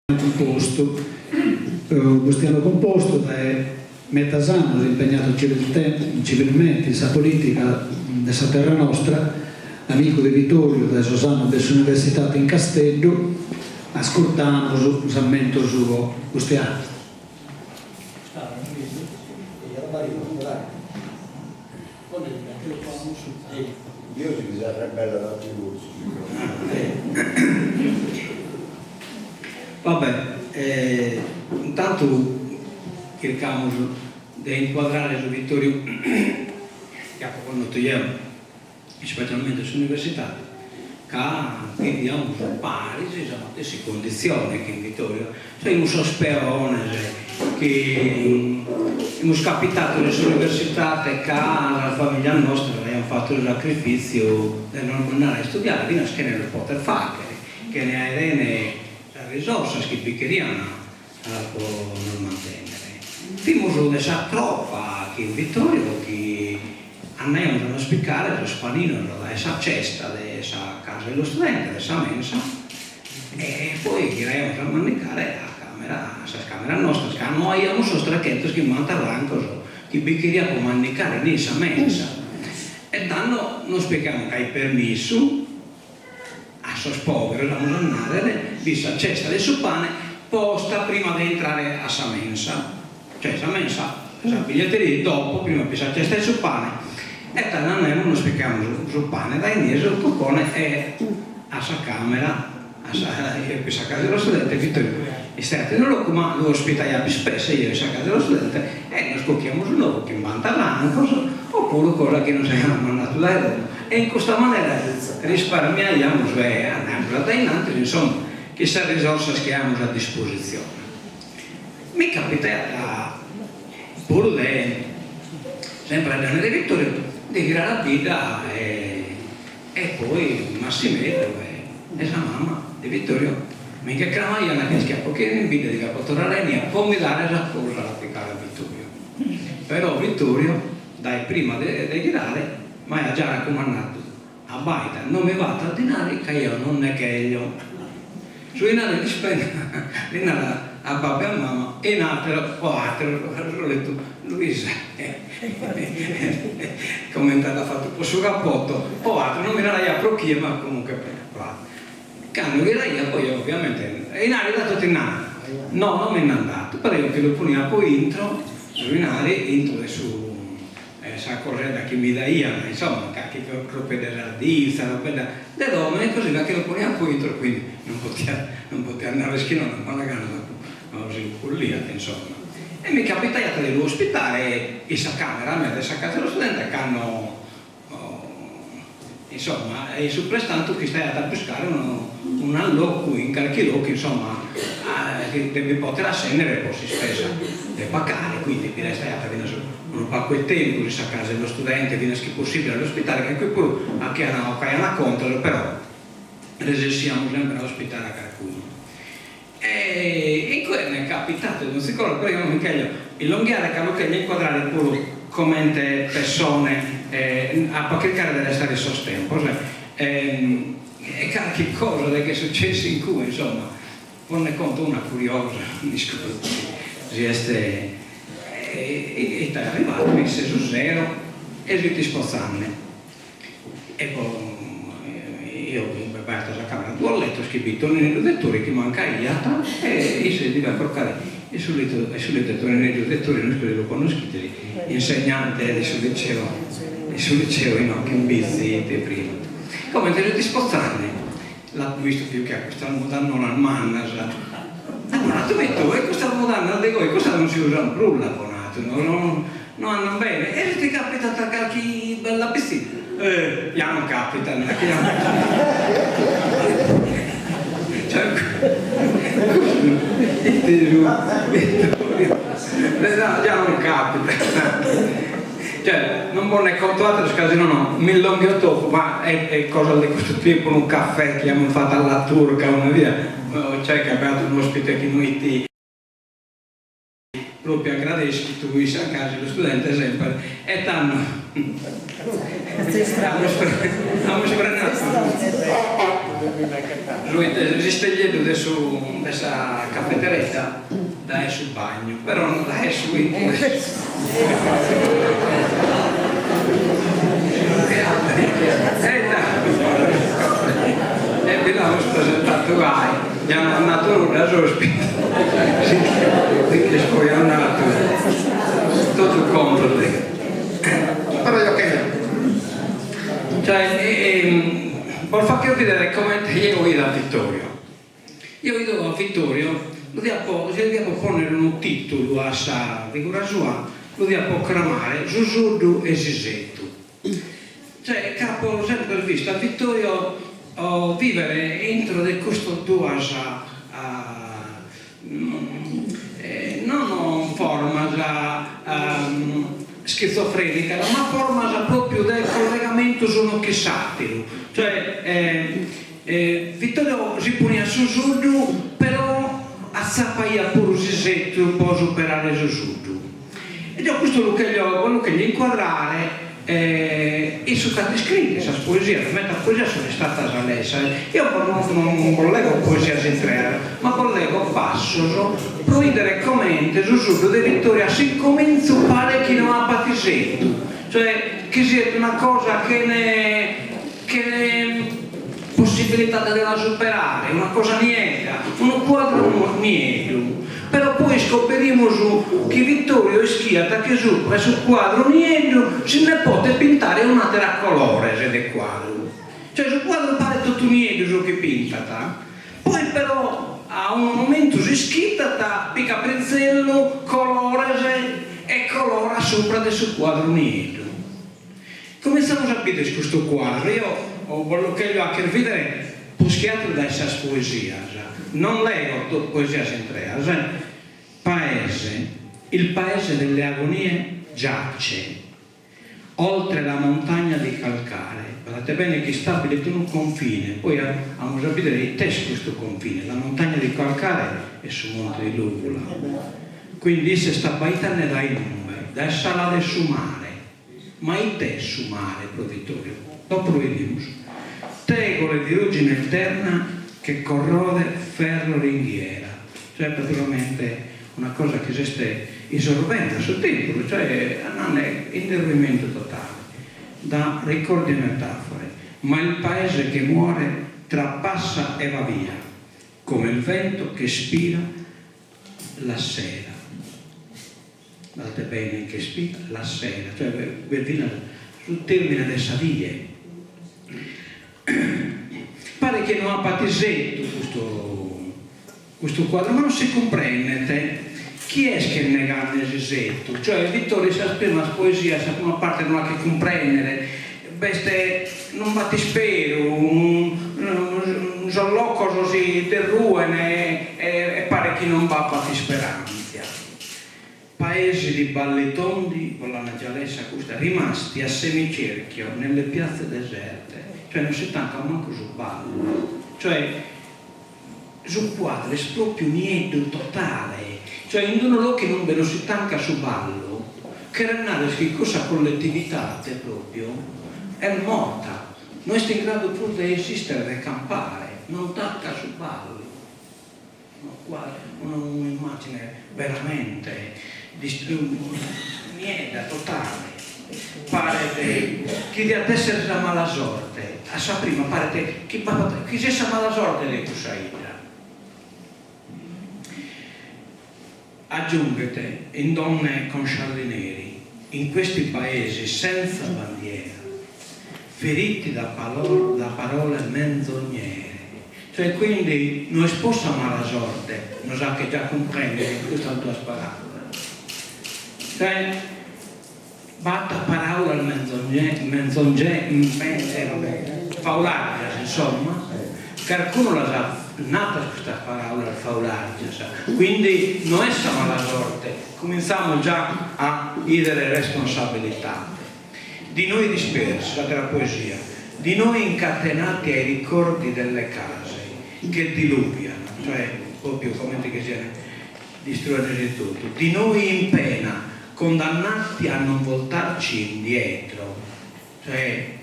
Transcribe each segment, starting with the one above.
Cumpostu. Bustianu Cumpostu dae medas annos impegnadu civilmente in sa politica de sa terra nostra, amigu de Vittoriu dae sos annos de s'universitate in Casteddu, ascurtamus s'ammentu suo. Bustianu. Vabbè, intantu chircamus de incuadrare su Vittoriu chi apo connotu jeo. ispecialmente in s'universidade, ca biviamus paris sa matessi conditzione chin Vittorio, semus sos peones chi imus capitadu in s'universitate ca sas familias nostras aian fatu su sacrifitziu de nos mandare a istudiare finas chene lu poter fagher, chene aere sas risorsas chi bi cherian pro nos mantennere. Fimus de sa tropa chin Vittorio chi andaiamus a nos picare sos paninos dae sa cesta de sa casa dello studente, de sa mensa, e poi ghiraiamus a mandicare a camera, a sas cameras nostras, ca no aiamus sos trechentoschimbantafrancos chi bi cheriat pro mandicare in sa mensa. E tando nos picaiamus carchi permissu A sos pòveros amus a nàrrere b'it sa cesta de su pane posta prima de intrare a sa mensa, cioè sa mensa, sa biglietteria dopo, prima b'it sa cesta de su pane e tando andaiamus nos picaiamus su pane dae inie su cocone e a sa camera, a sa in sa casa dello studente Vittorio istaiat in unu locu ma lu ospitaiat ispesse eo in sa casa dello studente e nos cochiamus un'ou chimbanta francos opuru cosa chi nos aian mandadu dae domo E in custa manera risparmiaiamus e andaiamus a dae innantis, insomma, chin sas risorsas chi aiamus a dispositzione. Mi capitaiat puru de, sempre a dannare de Vittorio, de ghirare a bidda e e poi Massimeddu e sa mama de Vittorio mi nche cramaian ca ischian pro chi ero in bidda e devia torrare a inie po mi dare sa cosa a la picare a Vittorio. Però Vittorio dae prima de ghirare M'aiat già racumandadu, Abbaida, non mi fatas dinari ca eo non ne cheglio. Su dinari l'ispendo, li narat a babbu e a mama, in àteru o àteru, su solitu Luisa, comente at fatu pro su capoto, o àteru, non mi naraiat pro chie, ma comunque pro àteru. Cando ghiraiat poi ovviamente, 'inari dat totu innanti, no, non mi nd'an datu, però eo che lu ponia poi intro su 'inari, intro de su sa cosedda chi mi daian, insomma, carchi croppedda 'e sardizza, robbedda de domo e così, che lu ponian poi intro, quindi non potia non potia narrer chi no, a mala gana dopo si lu colliat, insomma. E mi capitaiat de lu ospitare in sa camera mia de sa casa dello studente cando Insomma, in su prestantu chi istaiat a buscare unu un'allocu in carchi locu, insomma, de bi poter assennere po s'ispesa de pacare, quindi bi restaiat finas unu pacu 'e tempus in sa casa 'e lo studente, finas chi possibile a l'ospitare, ca in cue puru achian 'ocaian contos, però resessiamus sempre a ospitare a carcunu. E in cue m'est capitadu donzi cosa, però eo non mi cheglio illonghiare ca lu cheglio incuadrare puru comente pessone, apo a chircare de restare in sos tempos e carchi cosa de ch'est sucessu in cue, insomma, bos nde conto una curiosa, no isco si est ite est arrivadu, isse su sero e si fit ispozande E poi eo comunque b'aiat sa camera a duos lettos chi b'it Tonineddu Dettori chi mancaiat e isse si deviat corcare in su lettu in su lettu de Tonineddu Dettori, no isco si lu connoschides, insegnante de su liceo de su liceo inoghe in Bitzi de prima. Comente si fit ispozande l'apo bistu chi juchiat custas mudannonas mannas, apo natu, Vitto' e custas mudannas de goi, custas non si usan prus, l'apo natu, no No andan bene, e si ti capitat carchi bella pitzinna? Eh, ja non capitat, nachi ja non Cioè, custu ite su Vittorio, no, ja non capitat. Cioè, non bos nde conto ateros ca si nono m'illonghio totu, ma est cosas de custu tipu, unu caffè chi amus fatu alla turca una dia, cioè ca b'aiat un'ospite chi no 'it Propriu agradeschidu in sa casa 'e lo studente semper e tando amus prenadu. S'isteglieddu de su de sa cafeteredda dae su bagnu, però no dae su intro de su E bi l'amus presentadu gai, ja no at nadu nudda s'ospite, si ch'est poi andadu totu contos de. Però eo cheria. Cioè, bos faghio bidere comente jeo 'ido a Vittorio. Jeo 'ido a Vittorio, lu diapo, si diapo ponnere unu titulu a sa figura sua, lu diapo cramare su suddu 'e s'isettu. Cioè, ca apo semper vistu a Vittorio vivere intro de custas duas non formas schizofrenicas, ma formas propriu de collegamentu s'unu chin s'atteru, cioè Vittorio si poniat su suddu però atzapaiat puru s'isettu po superare su suddu. E deo custu lu cheglio lu cheglio incuadrare in su ch'at iscritu in sas poesias, medas poesias sun istadas lessas, eo non bos lego poesias intreas, ma bos lego passos pro 'idere comente su suddu de Vittorio a s'incomintzu paret chi no apat isettu, cioè chi siet una cosa chene chene possibilidade de la superare, una cosa niedda, unu cuadru nieddu. Però poi iscoberimus chi Vittorio ischiat chi subra 'e su cuadru nieddu si nde potet pintare un'atera colores de cuadru. Cioè su cuadru paret totu nieddu su chi pintat, poi però a unu momentu s'ischitat, pigat pinzellu, colores e colorat subra de su cuadru nieddu. Cominzamus a bider custu cuadru, eo bos lu cheglio 'acher bidere prus che atteru dae sas poesias, non lego totu poesias intreas, eh. Paese, il paese delle agonie giace oltre la montagna di calcare, badate bene chi istabilit unu confine, poi amus a bidere it'est custu confine, la montagna di calcare est su monte di Lùvula, quindi isse est abbaidende dae inue, dae s'ala de su mare. Ma it'est su mare pro Vittorio? Dopo lu 'idimus. Tegole di ruggine eterna che corrode ferro ringhiera. Cioè praticamente una cosa chi s'est isorvende a su tempus, cioè andende in derruimentu totale. Da ricordi e metafore. Ma il paese che muore trapassa e va via, come il vento che spira la sera. Badate bene che spira la sera, cioè b'est finas su termine de sa die. Paret chi no apat isettu custu custu cuadru, ma non si cumprendet chi est chi est negande s'isettu, cioè Vittorio in sas primas poesias, sa prima parte non 'achet cumprendere, b'est non b'at isperu, sos locos si derruen e paret chi non b'apat isperantzia. Paesi di balli tondi, bos l'an già lessa custa, rimasti a semicerchio nelle piazze deserte, cioè non si tancat mancu su ballu, cioè su cuadru est propriu nieddu totale, cioè in d'unu locu in umbe non si tancat su ballu, cheret narrer chi cussa collettivitate propriu est morta, no est in gradu prus de esistere, de campare, non tancat su ballu. Un'immagine veramente niedda, totale. Paret chi diat essere sa mala sorte, a sa prima paret chi b'apat, chi siat sa mala sorte de cussa 'idda. Aggiunghet in Donne con scialli neri, in questi paesi senza bandiera, feriti da da parole menzognere. Cioè quindi no est po sa mala sorte, nos 'achet già cumprendere in custas duas paraulas. Cioè b'at paraulas menzogne menzonge faulargias insomma, carcunu las at natas custas paraulas faulargias, quindi no est sa mala sorte, cuminzamus già a 'idere responsabilitate. Di noi dispersi, s'atera poesia, di noi incatenati ai ricordi delle case che diluviano, cioè propriu comente chi siat distruende totu, di noi in pena, condannati a non voltarci indietro, cioè.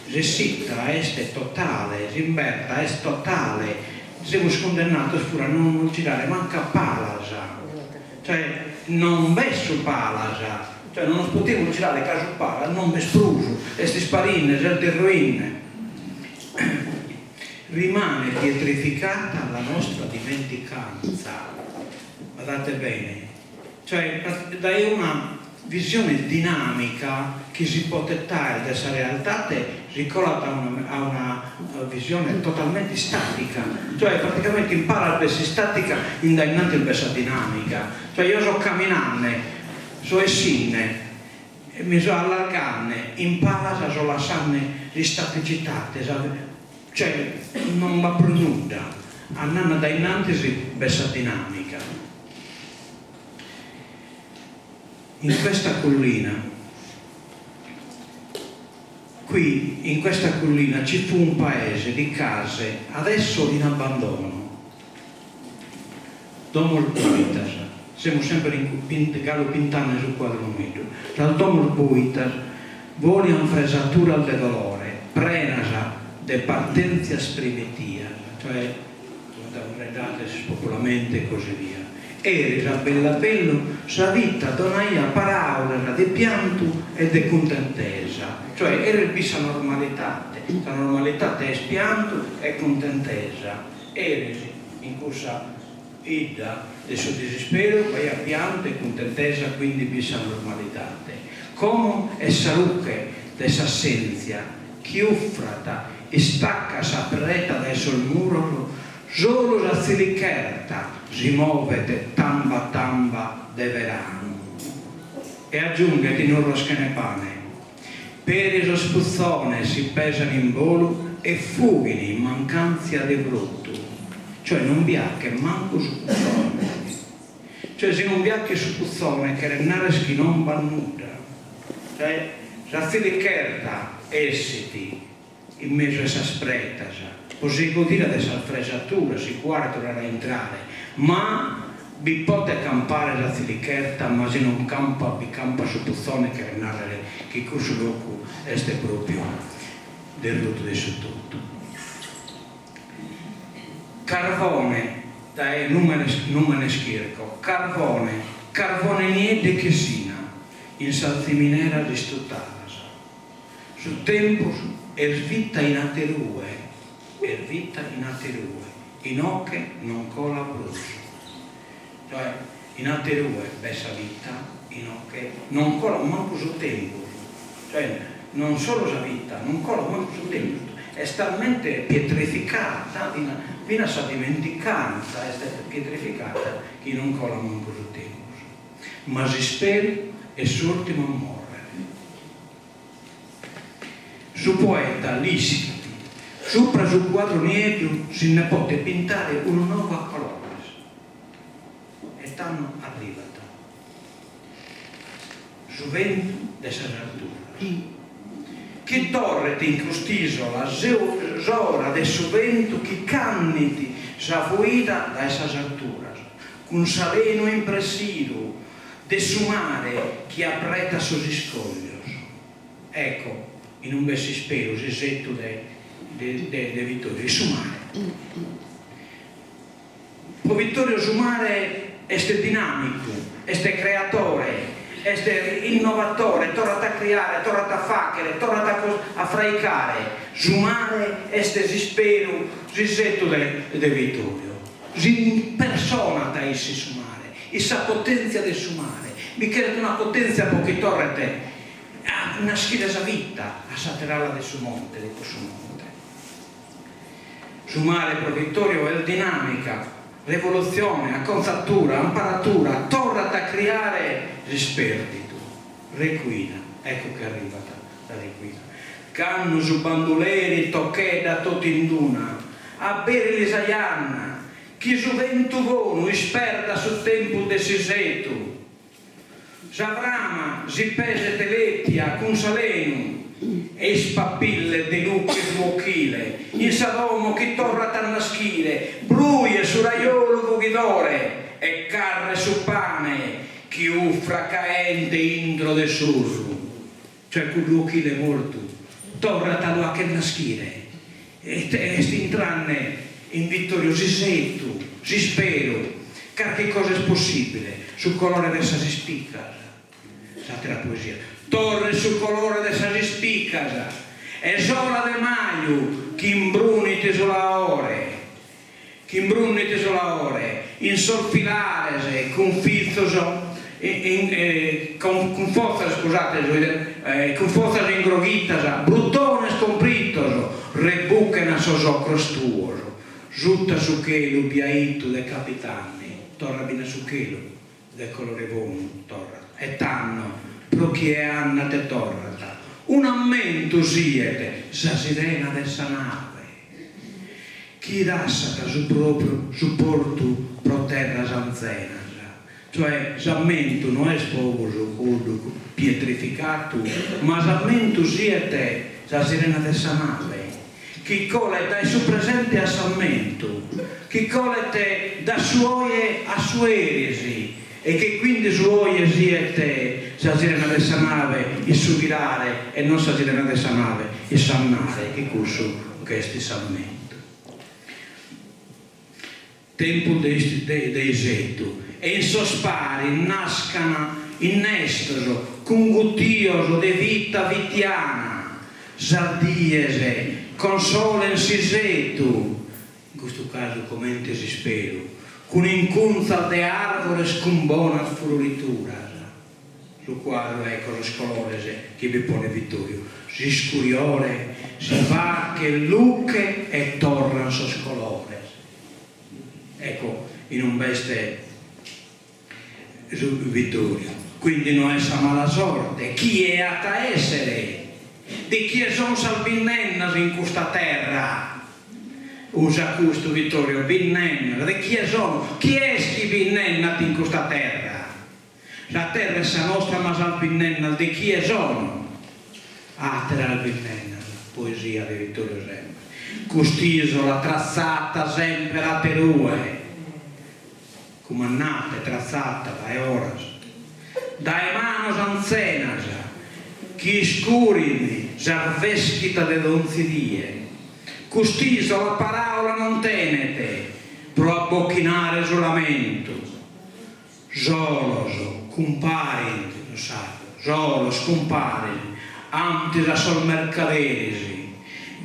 S'essida est totale, s'imberta est totale, semus cundennados puru a non nos girare mancu a palas, cioè non b'est su palas, cioè non nos podimus girare ca su palas non b'est prus, est isparinde, s'est derruinde. Rimane pietrificata la nostra dimenticanza, badate bene, cioè dae una visione dinamica chi si potet aer de sa realtate si colat a una a una visione totalmente istatica, cioè praticamente in palas b'est s'istatica in dae innantis b'est sa dinamica, cioè eo so caminande, so essinde e mi so allargande, in palas so lassande s'istaticitate, sa cioè non b'at prus nudda, andande a dae innantis b'est sa dinamica. In questa collina, qui in questa collina ci fu un paese di case adesso in abbandono, domos boitas, semus semper in galu pintande su cuadru noeddu, sas domos boitas volian fresaturas de dolore, prenas de partentzias primitias, cioè comente amus faeddadu s'ispopolamentu e così via. Eris a bellu a bellu sa vita donaiat paràulas de piantu e de cuntentesa, cioè eris b'it sa normalitate, sa normalitate est piantu e cuntentesa, eris in cussa 'idda de su disisperu b'aiat piantu e cuntentesa quindi b'it sa normalitate. Como est sa ruche de s'assèntzia chi ufrat istaccat sa preta dae sos muros, solu sa tzilicherta si movet tamba tamba de veranu e aggiunghet in urros chene pane. Peri sos putzones si pesan in bolu e fughin in mancantzia de fruttu, cioè non bi achet mancu su putzone. Cioè si non bi achet su putzone cheret narrer chi non b'at nudda. Cioè sa tzilicherta essit in mesu 'e sas pretas po si godire de sas fresaturas, si cuare torrare a intrare, ma bi potet campare sa tzilicherta, ma si non campat bi campat su putzone cheret narrer chi cussu locu est propriu derrutu de su totu. Carvone, dae numenes numenes chirco, carvone, carvone nieddu e chisina in sas zimineras istutadas. Su tempus est vita in aterue, est vita in aterue, inoche non colat prus. Cioè, in aterue b'est sa vita, inoche non colat mancu su tempus. Cioè, non solu sa vita, non colat mancu su tempus, est talmente pietrificata, finas sa dimenticanza est pietrificata chi non colat mancu su tempus. Ma s'isperu est s'urtimu a morrere. Su poeta l'ischit, supra su cuadru nieddu si nde potet pintare unu nou a colores. E tando arrivat su bentu de sas arturas. Chi torret in cust'isola s'ora de su bentu chi cannit sa fuida dae sas arturas, cun s'alenu impressidu de su mare chi apretat sos iscoglios. Ecco, in umbe est s'isperu, s'isettu de de Vittorio, in su mare. Po Vittorio su mare est dinamicu, est creatore, est innovatore, torrat a criare, torrat a fàchere, torrat a fraicare. Su mare est s'isperu, s'isettu de de Vittorio. S'impersonat isse su mare, in sa potèntzia de su mare. Bi cheret una potèntzia po chi torret a naschire sa vita a s'àter'ala de su monte, de cussu monte. Su mare pro Vittorio est dinàmica, revolutzione, aconzatura, amparatura, torrat a criare s'ispèrdidu. Recuida, ecco che arrivat sa recuida. Cando su banduleri tocheddat totu in d'una, aberili sa janna, chi su bentu bonu isperdat su tempus de s'isetu. Sa frama si peset lèpia cun s'alenu e ispapillet de luche su ochile in sa domo chi torrat a naschire, brujet su rajolu fughidore e carret su pane chi ufrat caente intro de s'urru. Cioè cuddu ochile mortu. Torrat a lu 'acher naschire. Est intranne in Vittorio s'isetu, s'isperu, carchi cosa est possibile, su colore de sas ispicas. S'àtera poesia. Torret su colore de sas ispicas, e s'ola de maju chi imbrunit su laore, chi imbrunit su laore in sos filares cun fizos in cun fozas iscusate cun fozas ingroghitas, brutones compritos rebuchen a sos ocros tuos suta su chelu biaitu de capitanni, torra bina su chelu de colore bonu torrat e tando pro chie andat e torrat un'ammentu siet sa sirena de sa nave chi dassat su propriu su portu pro terras anzenas cioè s'ammentu no est po su cuddu pietrificatu ma s'ammentu siet sa sirena de sa nave chi colet dae su presente a s'ammentu, chi colet da su oje a su eris e chi quindi su oje siet sa sirena de sa nave in su ghirare e non sa sirena de sa nave in s'andare, chi cussu nch'est s'ammentu. Tempus de isetu e in sos paris nascan innestos cun gutios de vita fitiana, sas dies consolen s'isetu, in custu casu comente s'isperu, cun incunzas de arvores cun bonas frorituras. Su cuadru ecco sos colores chi bi ponet Vittoriu, s'iscuriore si faghet luche e torran sos colores. Ecco in umbe est su Vittoriu. Quindi no est sa mala sorte, chie at a essere? De chie son sas binnennas in custa terra? Usa custu Vittorio, binnennas, de chie sono? Chie est chi binnennat in custa terra? Sa terra est sa nostra ma sas binnennas de chie sono? Àteras binnennas, poesia de Vittorio sempre. Cust'isola tratzata semper aterue, cumannata e tratzata dae oras, dae manos anzenas chi iscurin s'arveschita de donzi die. Cust'isola paraula non tenet pro abbochinare su lamentu. Solos cumparint, sos sardos, solos cumparint antis a sos mercaderis,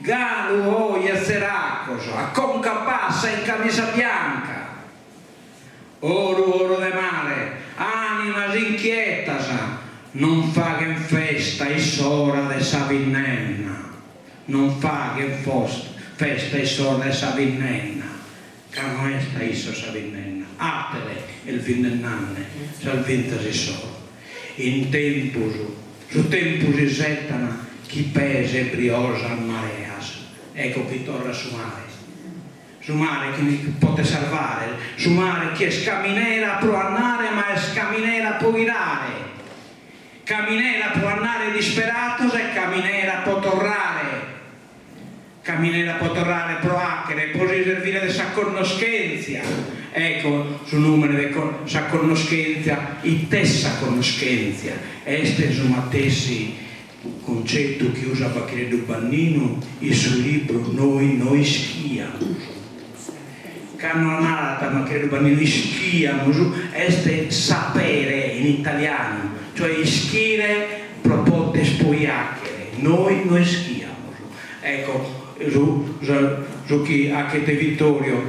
galu oje tzeracos, a conca bassa e in camisa bianca. Oru oru de mare, animas inchietas non faghen festa in s'ora de sa binnenna, non faghen festa in s'ora de sa binnenna. Ca no est a issos sa binnenna, àtere est binnennanne sas binzas issoro. In tempus, su tempus isetan chi peset briosas mareas. Ecco chi torrat su mare. Su mare chi mi potet sarvare, su mare chi est caminera pro andare ma est caminera pro ghirare. Caminera pro andare disperatos e caminera pro torrare. Caminera pro torrare pro 'achere pro si servire de sa connoschèntzia, ecco su nùmene de sa connoschèntzia, it'est sa connoschèntzia? Est su matessi cuncettu chi usat Bachireddu Banninu in su libru Noi no ischìamus. Cando narat Bachireddu Banninu ischìamus est sapere in italianu, cioè ischire pro poter poi 'achere, noi no ischìamus. Ecco, su su chi 'achet Vittorio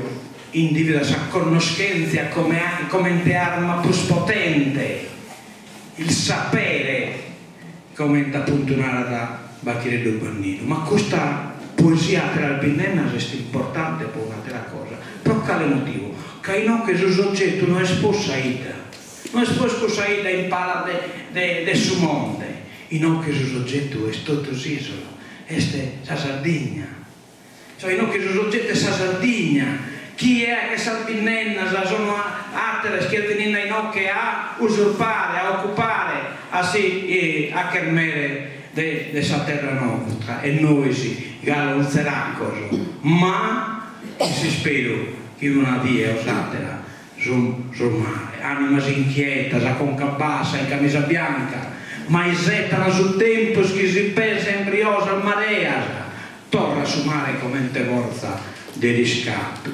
individuat sa connoschèntzia come comente arma prus potente, il sapere, comente apuntu narat Bachireddu Banninu. Ma custa poesia Àteras binnennas est importante pro un'àtera cosa. Pro cale motivu? Ca inoghe su soggetu no est prus sa 'idda, no est prus cussa 'idda in palas de de su monte, Inoghe su soggetu est totu s'ìsola, est sa Sardigna. Cioè inoghe su soggetu est sa Sardigna, chie 'achet sas binnennas sono àteres chi est beninde a inoghe a usurpare, a ocupare, a si 'acher mere de de sa terra nostra e nois galu tzeracos, ma in s'isperu chi una die o s'àtera Su su mare. Animas inchietas, a conca bassa, in camisa bianca. Ma isetan su tempus chi si pesen briosas mareas, torrat su mare comente fortza de riscatu.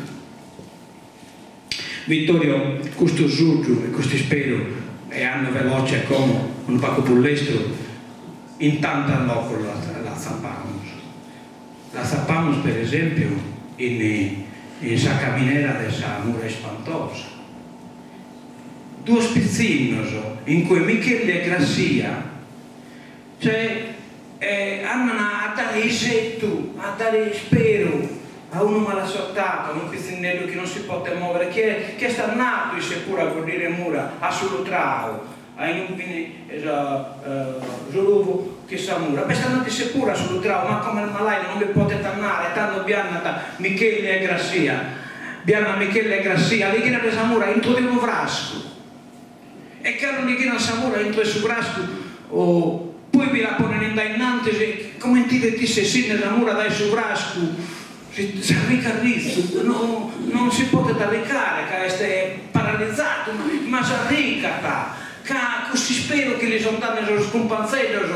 Vittorio, custu suddu e custu isperu e ando veloce como, unu pagu prus lestru, in tantos locos l'atzapamus. L'atzapamus per esempiu in in sa caminera de sa mura ispantosa. Duos pitzinnos in cue Michelli e Grassia, cioè andan a dare isettu, a dare isperu a unu malassortadu, a unu pitzinneddu chi non si potet mòvere, chi chi est andadu isse puru a goddire mura a su lutrau, a inue fin su luvu chin sa mura, b'est andadu isse puru a su lutrau, ma como est malaidu non bi potet andare, tando bi andat Michelli e Grassia, bi andat Michelli e Grassia, li ghiran sa mura intro de unu frascu, e cando li ghiran sa mura intro 'e su frascu, poi bi la ponen in dae innantis e comente 'idet isse essinde sa mura dae su frascu, S'arricat ritzu, no non si potet arricare ca est paralizadu, ma s'arricat ca cuss'isperu chi li sont dande sos cumpanzeddos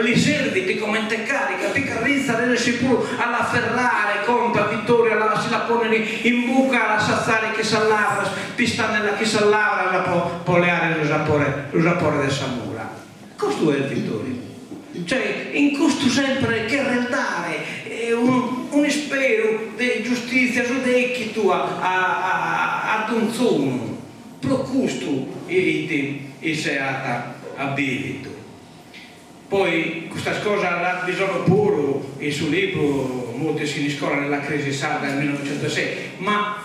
li servit comente carica, picat ritza resessit puru a l'afferrare, contat Vittorio, a si la ponner in buca, a l'assazzare chin sas lavras, pistandela chin sas lavras po po leare su sapore su sapore de sa mura. Custu est Vittorio. Cioè in custu sempre cherrer dare un'isperu de giustizia, su dechitu a a donzunu, pro custu it isse at at bividu. Poi custas cosas bi sono puru in su libru Mutis in iscola nella crisi sarda del millenovecentosei, ma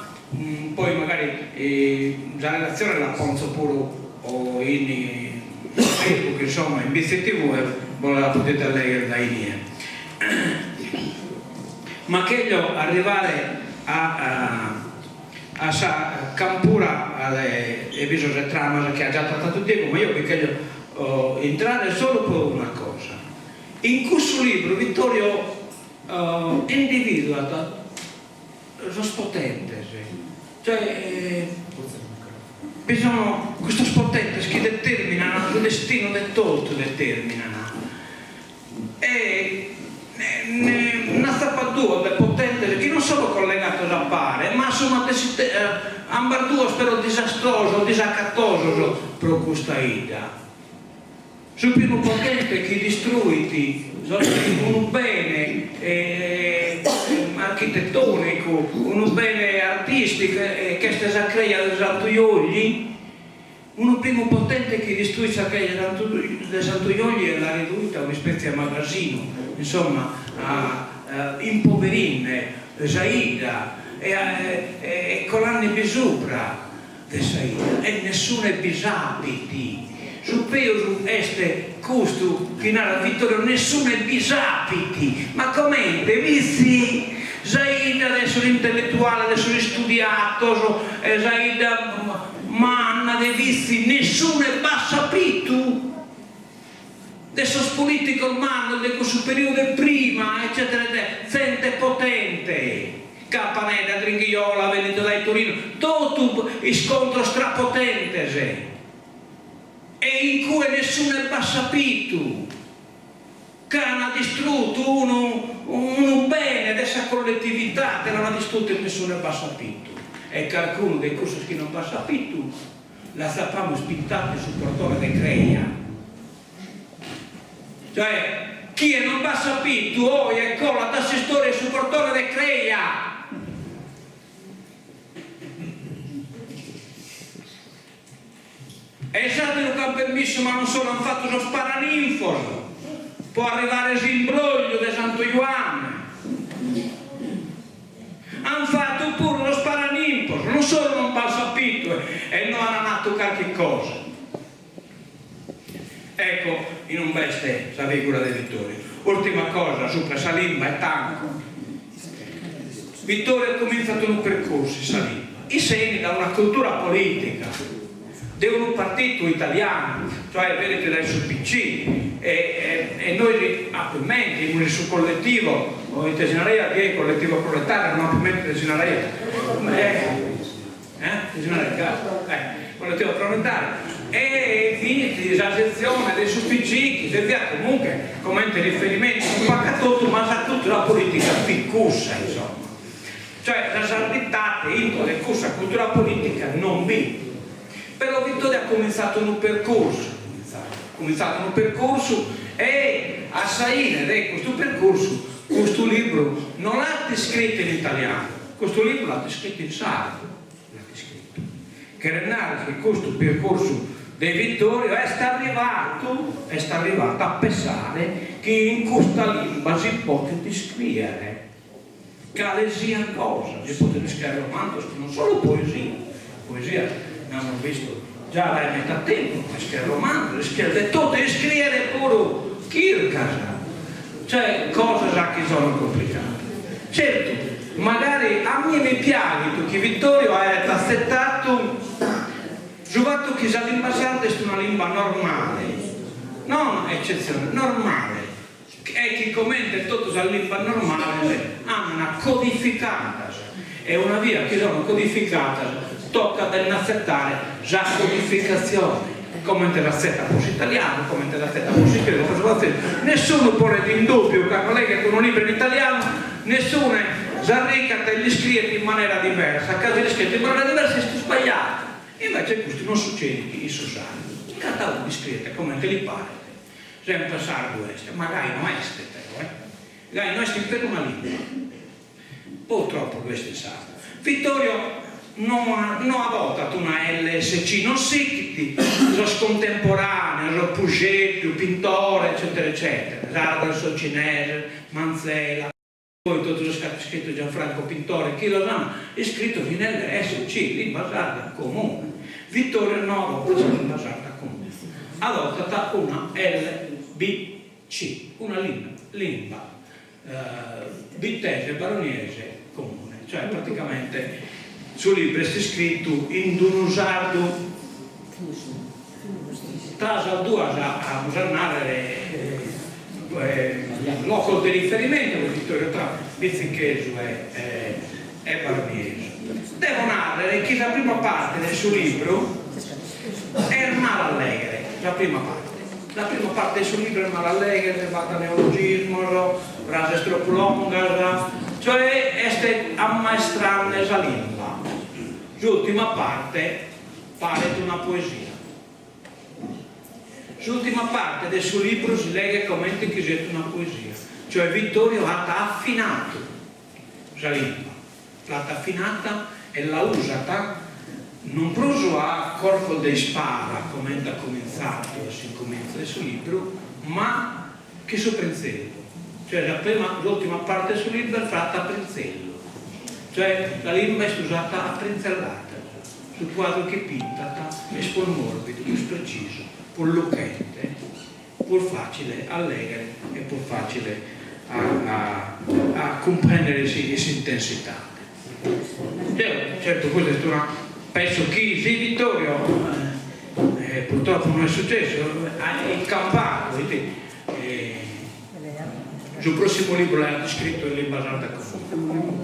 poi magari sa relatzione la ponzo puru in Facebook, insomma in BCTV e bos la potete legher dae inie. Ma cheglio arrivare a a sa campura de bisos e tramas chi at già trattadu Diegu, ma io bi cheglio intrare solu pro una cosa. In cussu libru Vittorio individuat sos potentes, cioè bi sono custos potentes chi determinan su destinu de totu determinan e nd'atzapat duos de potentes chi non sono collegados a pare ma a su matessi ambas duos però disastrosos, disacatosos pro custa 'idda. Su primu potente chi distruit unu bene architetònicu, unu bene artìsticu ch'est sa creja de Santu Iogli, unu primu potente chi distruit sa creja de Santu Iogli e la riduit a un'ispètzia 'e magasinu, insomma impoverinde sa 'idda e colandebi subra. De sa 'idda e nessune bi sapit. Su peus est custu chi narat Vittorio, nessune bi sapit. Ma comente, vitzi? Sa 'idda de sos intelletuales, de sos istudiatos, sa 'idda manna de vitzi, nessune b'at sapitu? De sos politicos mannos de cussu periodu e prima, eccetera eccetera, zente potente, Campanedda, Dringhiola, benint dae Torino, totu iscontros tra potentes, e in cue nessune b'at sapitu ca an distrutu unu unu bene de sa collettività, l'an distrutu e nessune b'at sapitu, e carcunu de cussos chi non b'at sapitu L'atzapamus pintadu in su portone de creja. Cioè, chie non b'at sapitu oje colat a s'istoria in su portone de creja. E s'ateru ch'an permissu ma non solu an fatu sos paraninfos po arrivare s'imbrogliu de Santu Juanne. An fatu puru sos paranimpos, non solu non b'an sapitu e no an natu carchi cosa. Ecco in umbe est sa figura de Vittorio. Urtima cosa supra sa limba e tanco. Vittorio comintzat unu percursu in sa limba. Isse 'enit da una cultura politica. De unu partitu italianu, cioè benit dae su PC e e nois apo in mente, imus in su collettivo, ite si naraiat chi collettivo proletario, no apo in mente ite si naraiat, eh ite si naraiat, collettivo proletario. E fit sa setzione de su PC chi serviat comunque comente riferimentu unu pagu a totu, ma sa cultura politica fit cussa, insomma. Cioè sa sarditate intro de cussa cultura politica non b'it. Però Vittorio at cumintzatu unu percursu, cumintzatu unu percursu e a sa 'ine de custu percursu custu libru no l'at iscritu in italianu, custu libru l'at iscritu in sardu, l'at iscritu. Cheret narrer chi custu percursu de Vittorio est arrivatu, est arrivatu a pessare chi in custa limba si potet iscriere Cale siat cosa, si podet iscriere romanzos, non solu poesia, poesia nd'amus bistu già dae meda tempus, ma iscriere romanzos, iscriere de totu e iscriere puru chircas, cioè cosas chi sono complicadas. Certu, magari a mie mi piaghit chi Vittorio aeret atzetadu su fatu chi sa limba sarda est una limba normale, non eccezionale, normale, E chi comente totu sas limbas normales andant codificadas e una via chi sono codificadas tocat de nd'atzetare sa codificatzione, comente s'atzetat pro s'italianu, comente s'atzetat pro s'inglesu, pro su frantzesu, nessunu ponet in dùbbiu cando leghet unu libru in italianu, nessune s'arricat e l'iscriet in manera diversa, ca si l'iscriet in manera diversa est isbagliadu, invece custu non sucedit in su sardu, cada unu iscriet comente li paret. Sempre sardu est, ma gai no est però, eh. Gai no est in peruna limba. Purtroppo ddu est in sardu. Vittorio no no adotat una lsc, non sighit sos contemporaneos, Pusceddu, Pintore, eccetera eccetera, sardo e socinese, Manzella. Poi totu sos chi at iscritu Gianfranco Pintore, chi los an iscritos in lsc, Limba Sarda Comune. Vittorio no adotat sa Limba Sarda Comune, adotat una lbc, una limba bittese e baroniese comune, cioè praticamente su libru est iscritu in unu sardu Tra sas duas amus a nàrrere locos de riferimentu pro Vittorio tra bitzichesu e baroniesu. Devo nàrrere chi sa prima parte de su libru est mala a lèghere, sa prima parte, sa prima parte de su libru est mala a lèghere, b'at neologismos, frases tropu longas, cioè est ammaestrande sa limba. S'ùrtima parte Paret una poesia. S'ùrtima parte de su libru si leghet comente chi siat una poesia, cioè Vittorio at afinadu sa limba, l'at afinada e la usat non prus a corfos de ispada comente at comintzadu a s'incomintzu de su libru, ma chin su prinzellu, cioè sa prima, s'ùrtima parte de su libru est fata a prinzellu, cioè sa limba est usata a prinzelladas. Su cuadru chi pintat est prus mòrbidu, prus precisu, prus luchente, prus fàcile a lèghere e prus fàcile a a cumprèndere s'intensitade. Deo, certu custa est una, penso chi si Vittorio, purtroppo no est sucessu, at campadu, Su prossimu libru l'aiat iscritu in limba sarda comuna.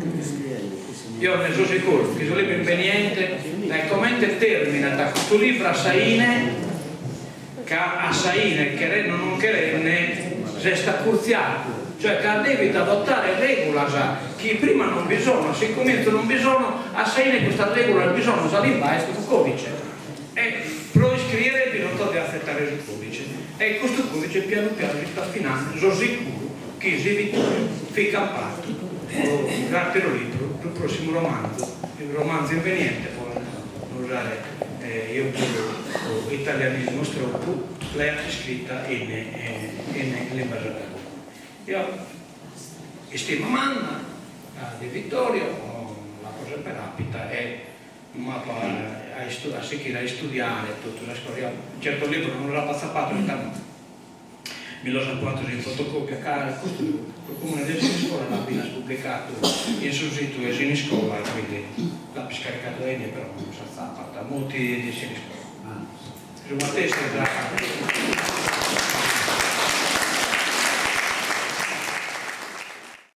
Eo nde so sicuru chi su libru imbeniente, dae comente terminat custu libru a sa 'ine, ca a sa 'ine cherende o non cherende s'est acurtziadu, cioè ca devit adottare regulas chi prima non bi sono, a s'incomintzu non bi sono, a sa 'ine custas regulas bi sono, sa limba est unu codice e pro iscriere bisonzat de atzetare su codice E custu codice pianu pianu si istat afinande, so sicuru chi si Vittorio fit campadu s'ateru libru, su prossimu romanzu, su romanzu imbeniente po no usare eo puru italianismos tropu, l'aiat iscrita in in limba sarda comune. Eo istima manna de Vittorio l'apo semper apita e M'apo a sichire a istudiare totu sas cosas, eo certos libros non los apo atzapados e tando mi los apo atos in fotocopia ca custu su Comune de Siniscola l'at finas publicadu in su situ 'e Siniscola e quindi l'apo iscaricadu dae inie però non s'atzapat Muti di Siniscola. Su matessi sa.